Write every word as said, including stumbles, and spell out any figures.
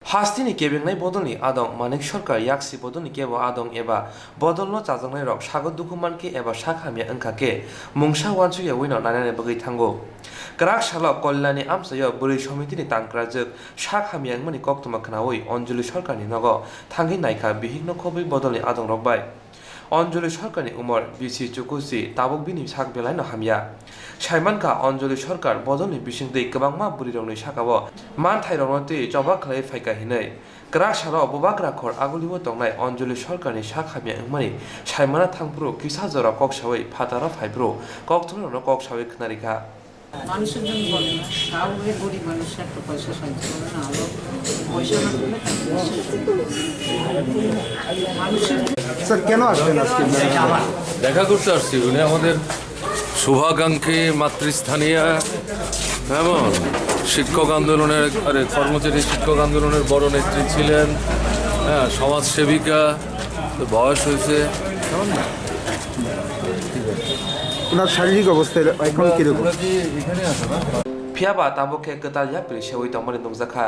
Hasteni kebengnai bodolni adong Manik Sarkar yaksi bodolni kebo adong eba bodolno chajaknairok sago dukhu mankhe eba sak hamya wngkha khe mungsa uansukya uino nainani bagwi thango. Kwrak salo Koilani amchaio bwrwi somitini tangkwrajwk sak hamya wngmani koktwma khnaui Anjali Sarkarni nogo thangwi naikha bihikno khobwi bodolni adongrok bai. Anjali Sarkarni umor bisi chukuchi, tabuk bini sak belaino hamya. Saimankha Anjali Sarkar bodolni bisingtwi kwbangma bwrwirokni sakao manthairokno twi choba khlaiwi phaikha hinwi. Kwrak salo bubagra khor agulio tongnai Anjali Sarkarni sak hamya wngmani saimana thangphuru kisa jora kok saui phataro phaiphuru koktwmarokno kok saui khnarikha. মানুষের জন্য বলে না, কাউকে গরিব মানুষ একটা পয়সা সাহায্য করে না, আরো পয়সা না পেলে মানুষের স্যার, কেন আসলেন আজকে? দেখা করতে আসছি, উনি আমাদের শুভাকাঙ্ক্ষী মাতৃস্থানীয় এবং শিক্ষক আন্দোলনের, আরে, কর্মচারী শিক্ষক আন্দোলনের বড় নেত্রী ছিলেন, হ্যাঁ, সমাজসেবিকা, তো বয়স হয়েছে, কেমন না? ওনার শারীরিক অবস্থা এখন কিরকম? Phiyaba tabuk khe kwtal yapri seui tongmani nukjakha.